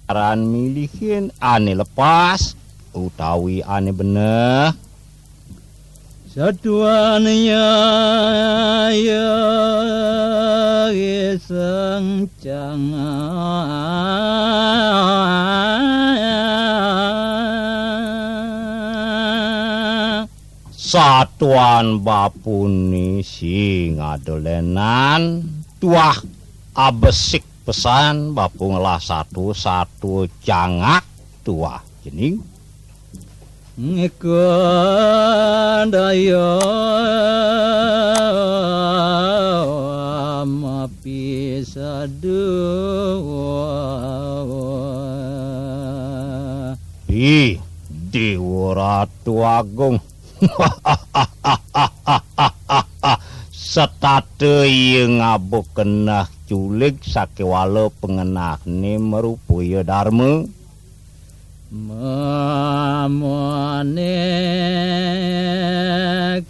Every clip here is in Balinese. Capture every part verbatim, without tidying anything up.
Aran milihin ane lepas utawi ane beneh. Satuan ya, ya, Sang Cangak. Satuan bapune sing adolenan, tuah abesik pesan bapu ngelah satu, satu Cangak tuah cening. Ngikut daya mapi sadua. Ih, Dewa Ratu Agung. Setata iya ngaba keneh culig sakewala pangenahne marupa iya darma. Mamone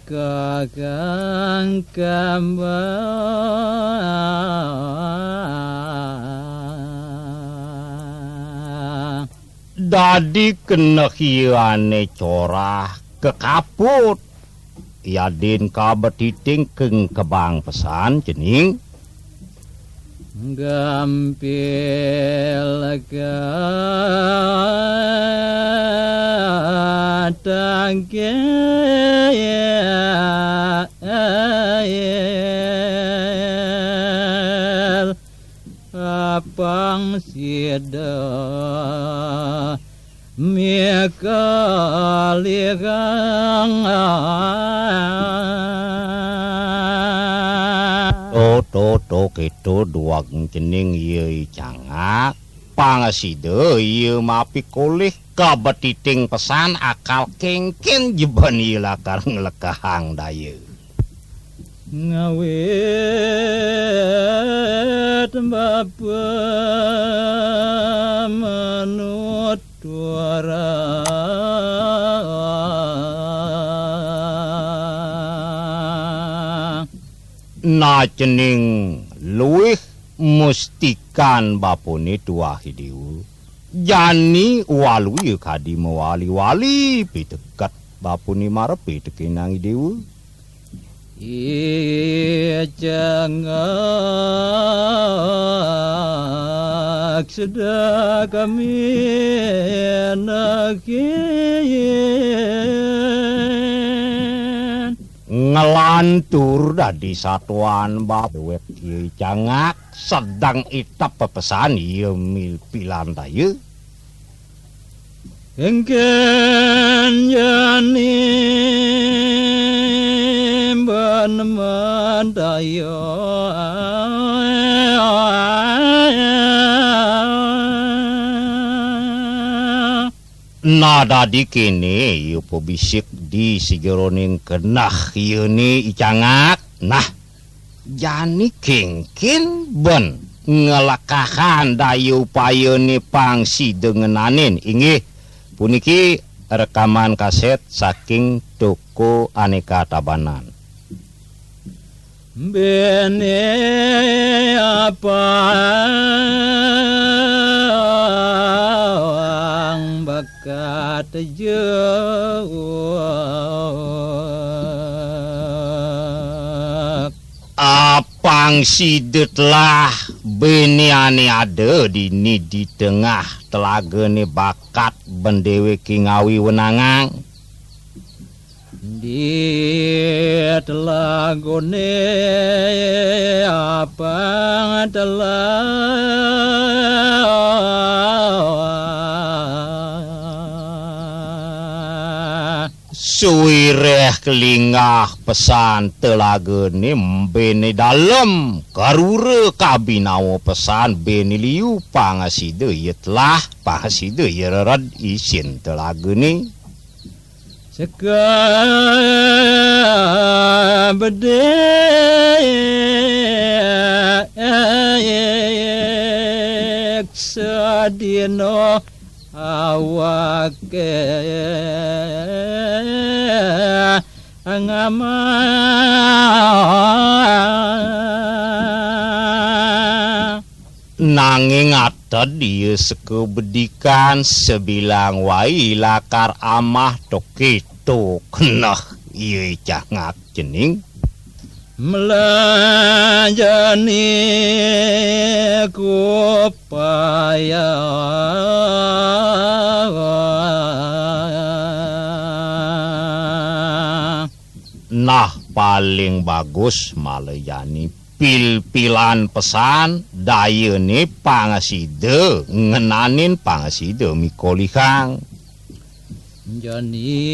kakang kembang. Dadi keneh iya ane corah kakaput. Yadin kabetiting keng kebang pesan cening. Gampil katangkil apang sida mikalihang. To, to, to, keto duang cening iya I Cangak. Pang sida iya mapikolih kabetiting pesan akal kengken jeban iya lakar nglekehang daya. Ngawit bapa manuturang. Nah cening luih mustikan bapune tuah I Dewa. Jani waluya kadi mawali-wali piteket bapune marepe tekenang I Dewa. I Cangak sedek minekin. Nglantur dadi satuan bab dewek iya I Cangak sedeng itep pepesan iya mil-, pilan daya. Engken jani ban madaya. Nah, dadi kene iya pabisik di sajeroning keneh iyane I Cangak. Nah, jani kengken ben nglekehang daya upayane pang sida ngenanin. Inggih, puniki rekaman kaset saking Toko Aneka Tabanan. Bene apang bakat jauh. Apang sida telah bene ane ada dini di tengah telagane bakat ben deweke ngawi wenangang. Di telagane apang telah. Suwireh kalinggah pesan telagane bene dalem, karura kabinawa pesan bene liu, pang sida iya telah, pang sida iya rered isin telagane. Seka bedek sadina awake ngama. Nanging Dia sekebedikan sebilang wai lakar amah to keto keneh ia cangak cening. Melajani kupaya. Nah, paling bagus malajani pil-pilan pesan, dayane pangasida, ngenanin pangasida mikolihang. Jani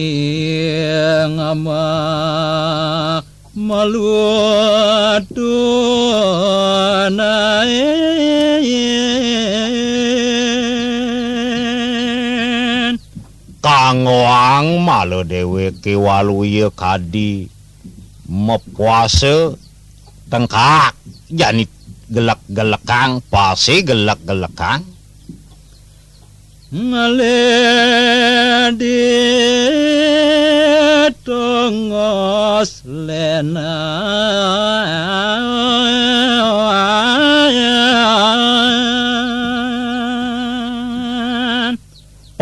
ngamah malutunain. Kanggoang mala deweke waluya kadi mapuasa tengkak jani gelek-gelekang, pase gelek-gelekang. Ngalih di tongos lenan.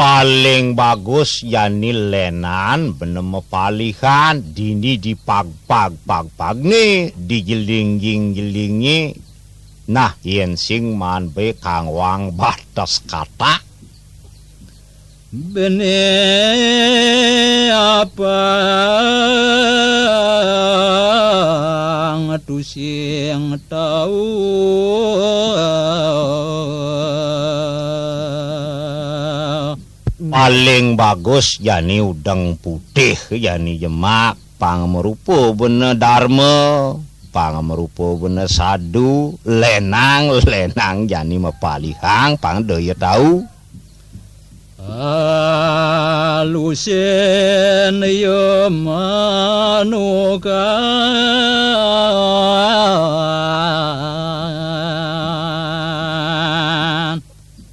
Paling bagus jani lenan bena mapalihan, dini dipagpag-pagpagne, dijelingging-jelingi. Nah, yen sing maan be kanggoang batas kata. Bene apang tusing tau. Paling bagus jani udeng putih, jani jemak, pang marupa bena darma, pang marupa bena sadu, lenang, lenang jani mapalihang, pang da ya tau. Alusin ya manukan.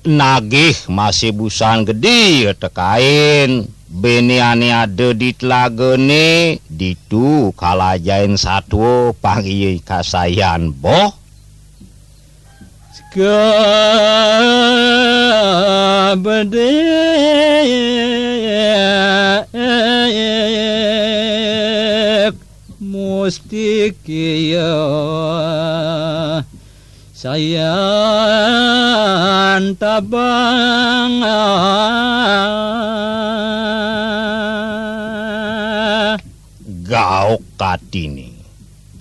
Nagih masih busan gede tekain, bene ane ada di telagane, ditu kalajain satua pang iya kasayan boh. Sekabedek mustikia sayan tabang. Gaok katine.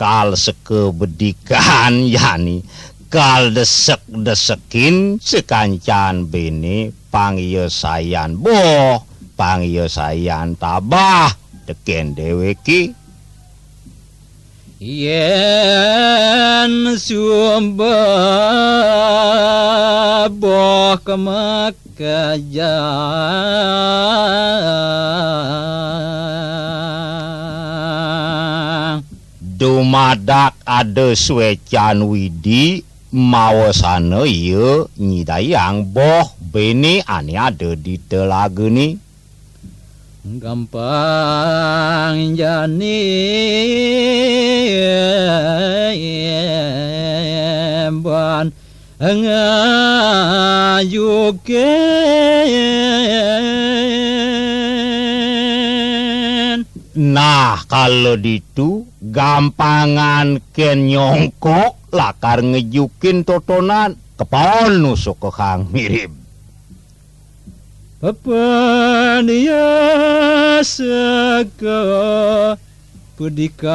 Kal seka bedikan yani, kal desek-desekin sekancan bene, pang iya sayan boh, pang iya sayan tabah teken deweke. Yen suba boh kemakejang. Dumadak ada suecan Widi, mawasana iya nyidayang boh bene ane ada di telagane. Gampang jani ban ngajukin. Nah, kala ditu, gampangan ken nyongkok lakar ngejukin totonan, kepaon nusuk ke kang mirib. Pepenia seka pedikan.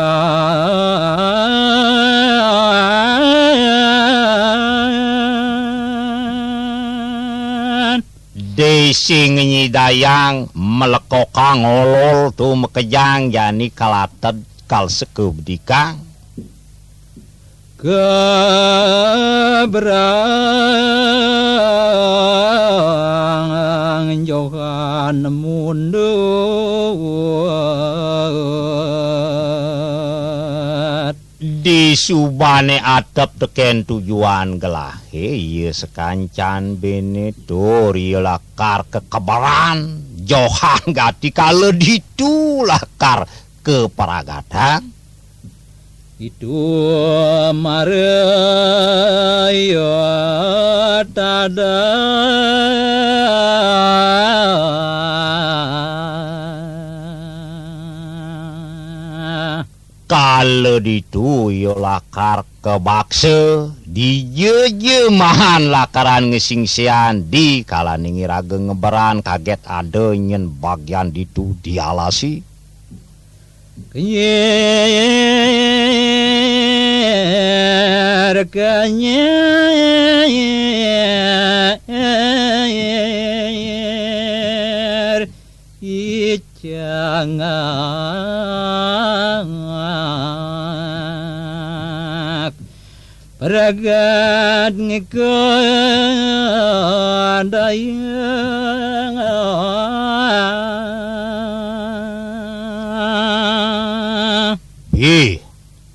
Desi nyidayang melekokang olol tu makejang jani kalated kal seka bedikan. Keberang johan mundut. Di subane atep teken tujuan gelahe, iya sekancan bene tur iya lakar kekeberan, johan gati kala ditu lakar keperagatan. Itu maraya tadah. Kala ditu ia lakar kabaksa, dija-ja mahan lakaran ngasingsian di kalaning iraga ngeberan kaget ada nyen bagian ditu dialasi. Kenyir, kenyir, icangak. Pragat ngikut dayang. Ih,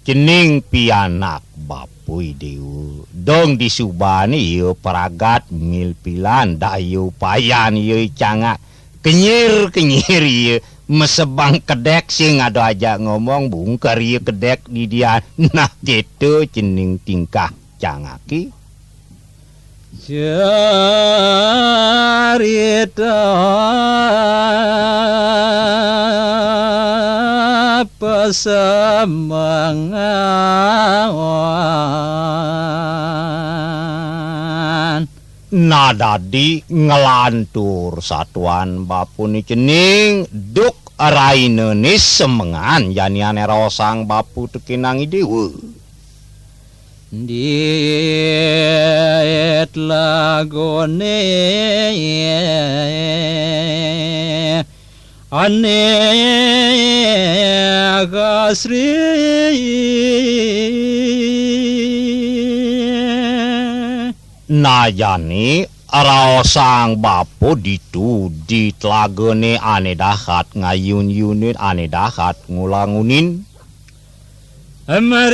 cening pianak bapui Dewa. Dong disubani ia pragat milpilan daya upayan ia icangak. Kenyir-kenyir ia mesebang kedek sing ada ajak ngomong bungker ia kedek didian. Nah, gitu cening tingkah cangaki. Cerita pasemangan. Nah, dadi nglantur satuan bapune cening, duk rainane semengan jani ane raosang bapu tekenang idewa. Dit lagone ane kasri. Najani raosang bapa ditu di telagane ane dahat ngayun-yunin, ane dahat ngulangunin. Mering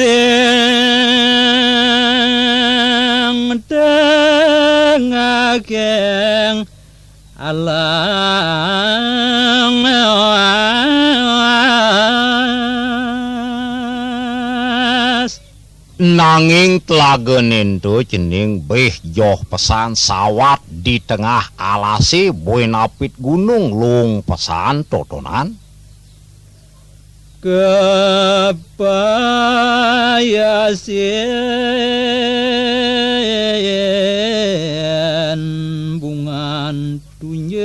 tengah keng alang. Nanging telaga nento cening beh joh pesan sawat di tengah alase, buin apit gunung lung pesan totonan. Kepayasin bungan tunjung.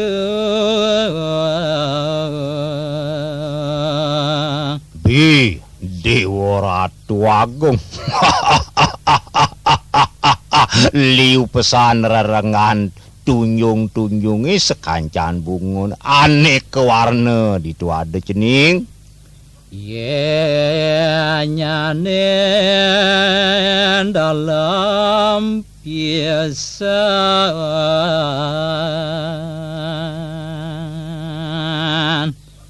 Bi, Dewa Ratu Agung. Liu pesan rerengan tunjung-tunjunge sakancan bungun aneka warna ditu ada cening. Yenyane dalem pisan.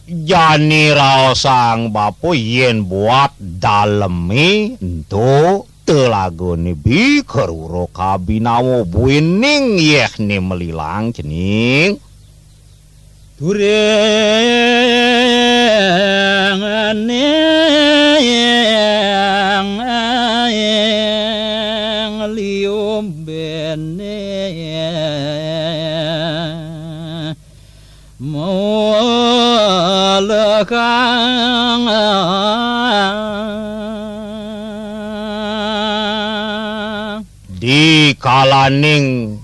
Jani raosang bapa yen buat daleme ento telagane bi karura kabinawa buining yehne melilang cening. Turing ning liu bene. Molekang. Di kalaning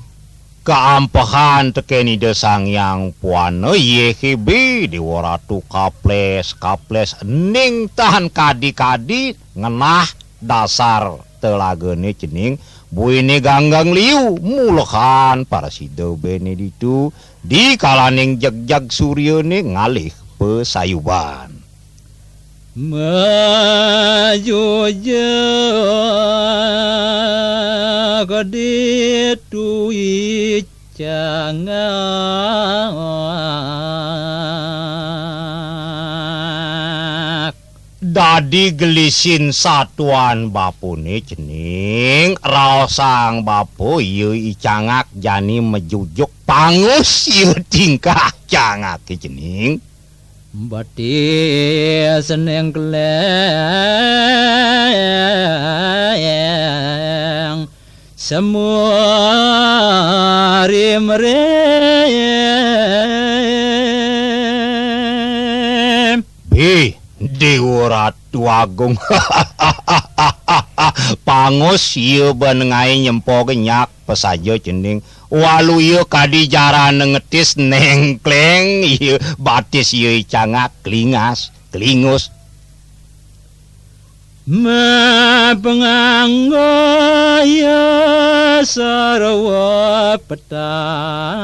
kaampehan teken Ida Sang Hyang Puana, yehebe Dewa Ratu kaples, kaples ening tahan kadi-kadi ngenah dasar telagane cening, buine ganggang liu, mulehan parasida bene ditu, di kalaning jegjeg suryane ngalih pasayuban. Majujug ditu icangak. Dadi gelisin satuan bapune cening, raosang bapa iya icangak jani majujuk pangus iya tingkah cangake cening. Batis nengkleng semurim-rim. Bih, Dewa Ratu Agung. Pangus iya ban ngaé nyempo genyak pesaja cening. Walu iya kadi jarana ngetis nengkleng iya batis iya icangak klingas, klingus. Mapenganggo ya sarwa petang.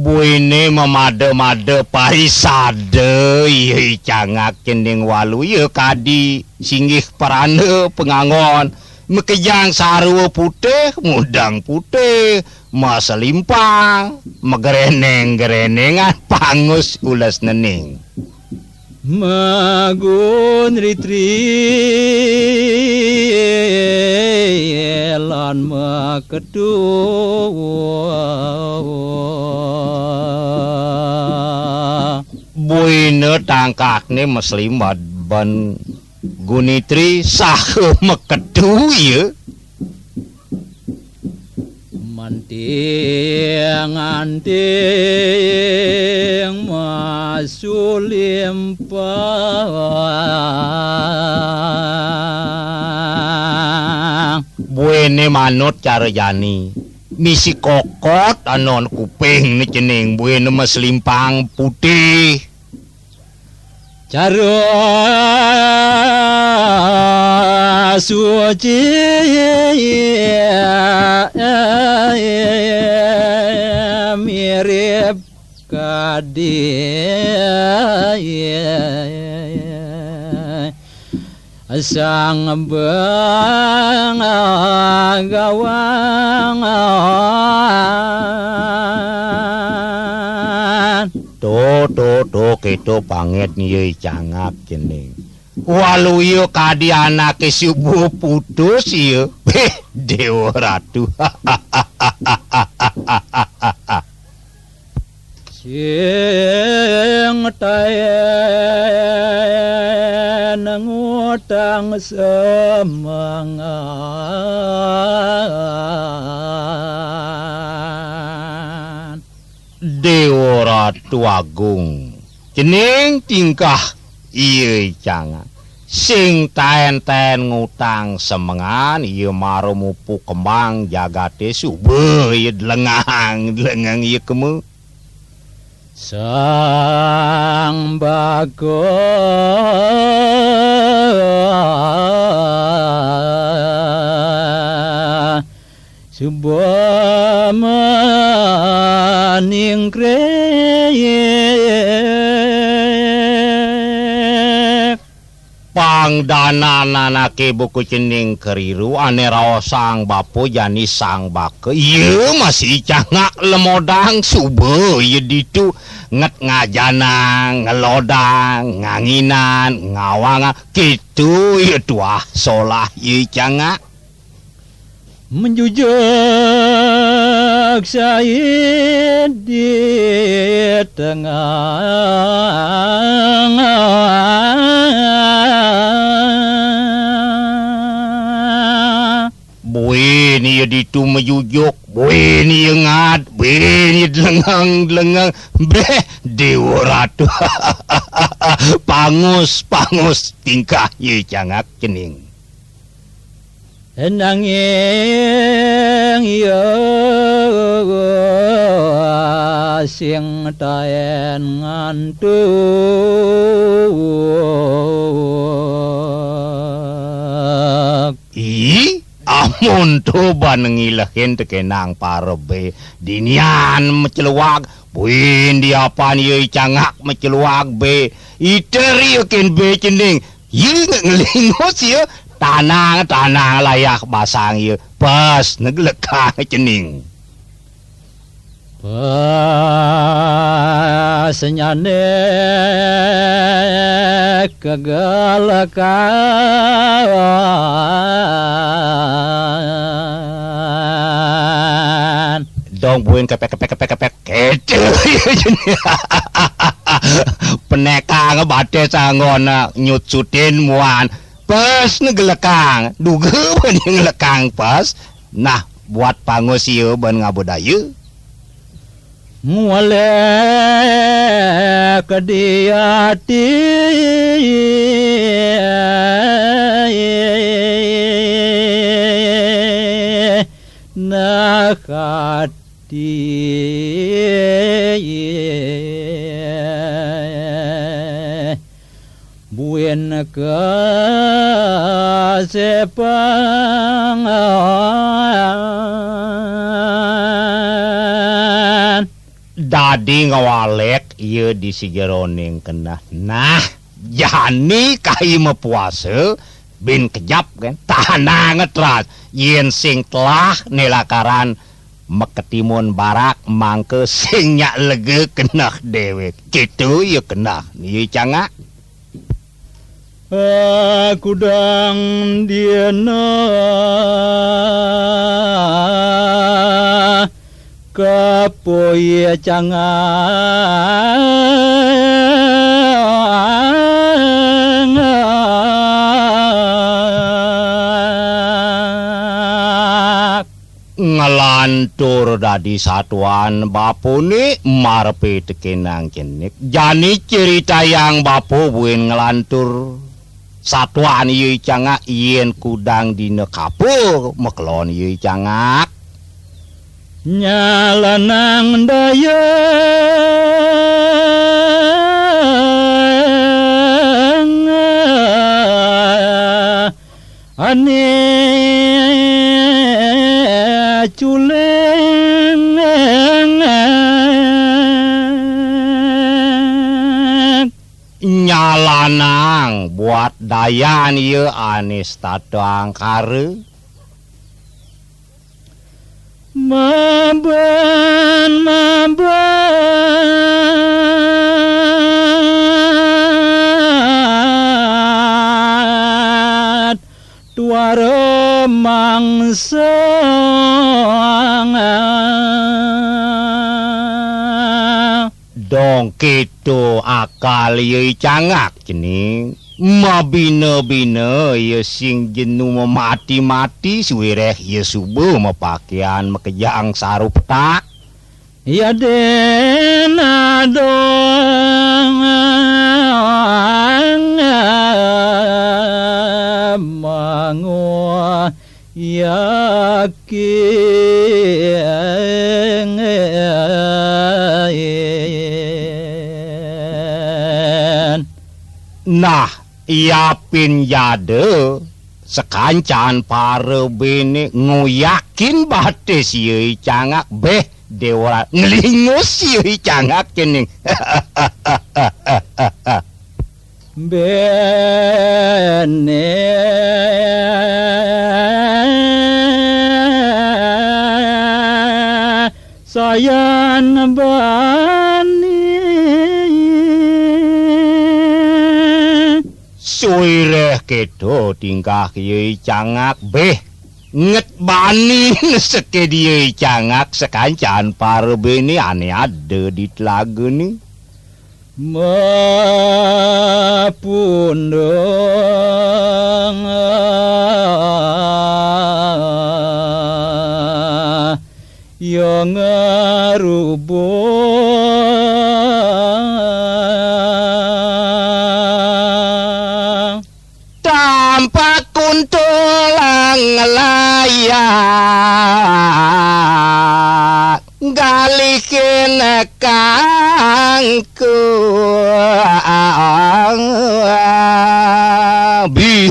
Buine mamada-mada parisada iya icangak cening walu ya kadi singgih parana penganggon. Makejang sarwa putih, mudang putih, maselimpang, magreneng-grenengan, pangus ules nening. Magun ritri lan maketu. Buina tangkakne maselimbad ban gunitri saha maketu ya. Manting-anting masulimpang. Buene manut cara jani. Misi kokot anon kuping ni cening buene maselimpang putih. Cara suci mirip kadi sang bengagawang. To, to, to, keto panget iya icangak cening. Walu iya kadi anake suba putus iya. Beh, Dewa Ratu. Sing taen ngutang semangan. Dewa Ratu Agung, cening tingkah iya icangak. Sing taen-taen ngutang semengan, iya mara mupu kembang jagate suba iya dlengang, dlengang iya kema. Sang Baka suba maningkrek. Pangdanan anake buku cening keriru ane raosang bapa jani Sang Baka. Iya masih icangak lemodang suba iya ditu nget ngajanang, ngelodang, nganginan, ngawangang. Kitu iya tuah solah iya icangak. Menjujug saé di tengah. Buin iya ditu mejujuk, buin iya ngad, buin iya delengang-delengang. Beh, Dewa Ratu. Pangus, pangus tingkah iya cangak cening. Nanging iya sing taen ngantuk. Ih, amun to ban ngilehin tekenang parebe. Dinian maceluag, buin diapan iya icangak maceluag be. Iter iya ken be cening. Iya nge-, ngelingus iya. Tanang, tanang layah basang iya. Pas neglekang cening. Pas nyane kegelekan. Wong buin kepek, kepek, kepek, kepek. Kéto. Penékang batis anggona nyutsudin muan. Pes ngelekang. Duga bani ngelekang pes. Nah, buat pangusia ban ngabudaya. Ngulék di ati. Nah ati. Buin kasepangan. Dadi ngwalék ia di sajeroning keneh. Nah, jani kai mapuasa, bin kejap kan. Tahanang teras. Yén sing telah né lakaran makatimun barak mangka sing nyak lega keneh déwék. Kéto ia keneh, ia cangak. Kudang dina kapoya cangak. Nglantur dadi satuan bapané marepe tekenang cenik. Jani critayang bapa buin nglantur satuan ia cangak yén kudang dina kapa makelon ia cangak. Nyalanang daya ané culing. Nyalanang buat dayan ia ané setata angkara. Maban, maban tuara mangsa. Dong kéto akal ia cangak cening. Mabina-bina ia sing jenu mamati-mati, suwiréh ia suba mapakéan makejang saru petak. Yadin adong mangu yakin. Nah, yapin jada sakancan para béné nguyakin batis ia i cangak, béh déwa nglingus ia i cangak cening. Béné sayan bani. Suwiréh kéto tingkah ia i cangak, béh nget bani neseké ia i cangak sakancan para béné ané ada di telagané. Mapundung ya ngarubung. Tampak kuntulang layak galihin kangku. Biu.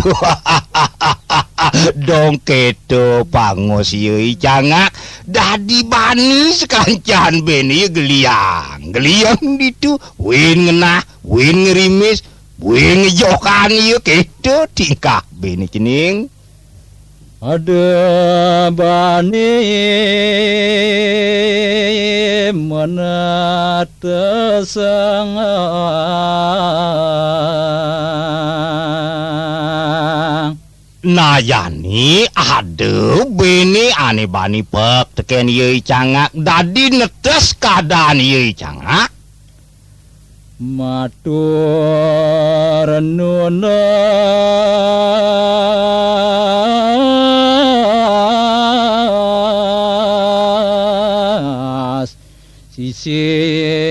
Dong kéto pangusia i cangak dadi bani sakancan béné geliang. Geliang ditu, buin ngenah, buin ngerimis, buin ngejokan ia kéto tingkah béné cening. Ada bani menetesang. Nah jani ada bene ane bani pek teken iya I Cangak dadi netes keadaan iya I Cangak. Matur nunas sisip.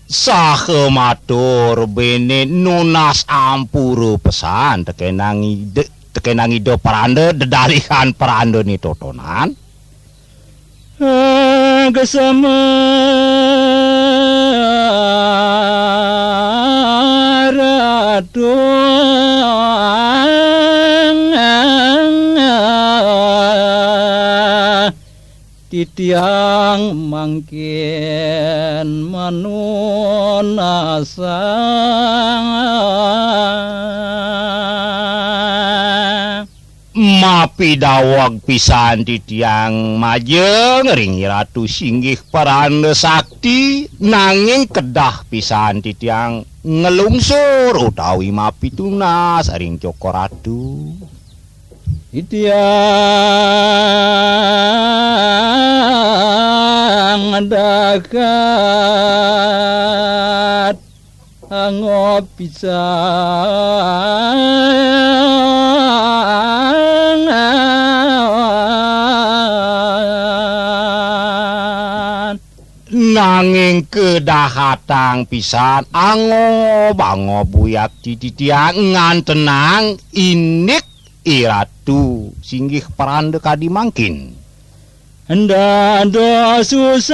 Saha matur bene nunas ampura pesan tekenang ide, tekenang ida peranda dedalihan peranda ni totonan. Kesama Ratu titiang mangkin manunasang. Mapidaweg pisan titiang majeng ring Ratu Singgih Peranda Sakti, nanging kedah pisan titiang ngelungsur utawi mapitunas ring Cokor Ratu. Titiang dahat angob pisan. Nanging kedahatang pisan angob-angob wiakti titiang ngantenang indik I Ratu Singgih Peranda kadi mangkin. Dados usan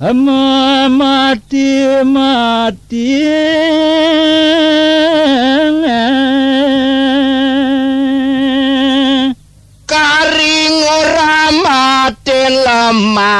mamati-mati. Karing ora maten lemah.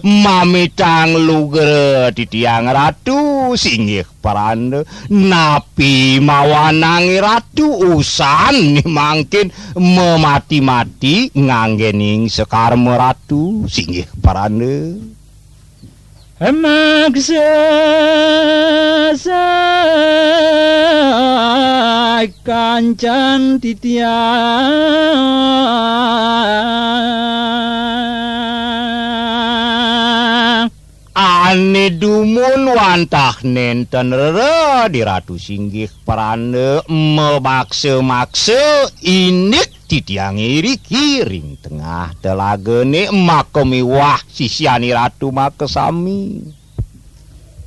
Mamitang lugra titiang Ratu Singgih Peranda, napi mawanang Ratu usan ni mangkin mamati-mati nganggening sekarma Ratu Singgih Peranda. Maksa sakancan titiang. Ane dumun wantah nenten rera di Ratu Singgih Peranda mabaksa-maksa indik titiang iriki ring tengah telagane maka miwah sisian Ratu makasami.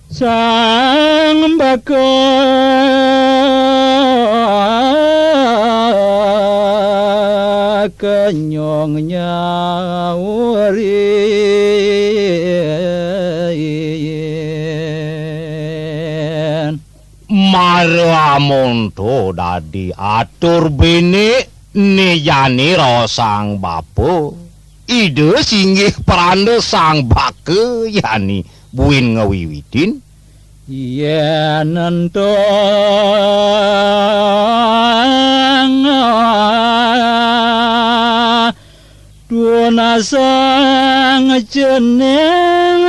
Sang baka kenyong nyaurin. Mara amonto dadi atur bene ne jani raosang bapa. Ida Singgih Peranda sang baka jani buin ngawiwitin. Yen ento tunasang cening.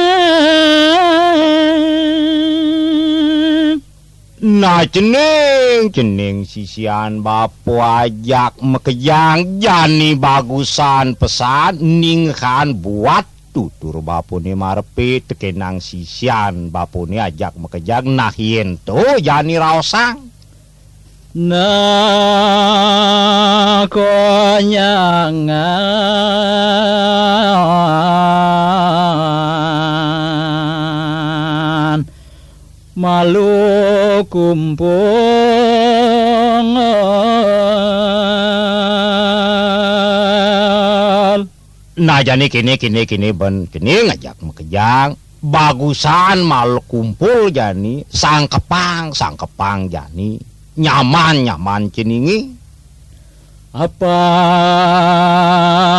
Nah, cening, cening sisian bapa ajak makejang jani bagusan pesan ninghan buat tutur bapane marepe tekenang sisian bapane ajak makejang nah yen to jani raosang. Nah, konyangan malu kumpung. Nah, jani kene, kene, kene, ben kene ngajak makejang. Bagusan malu kumpul jani, sangkepang, sangkepang jani. Nyaman, nyaman ceninge. Apa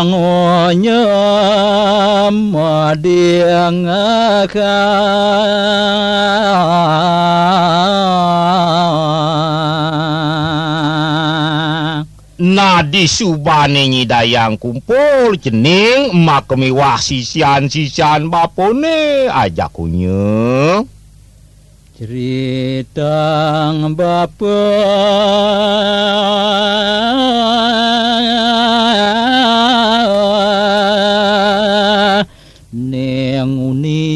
ngonya madingaka. Nadi subane nyidayang kumpul cening maka miwah sisian-sisian bapone ajak kunya. Ceritang bapa ning uni.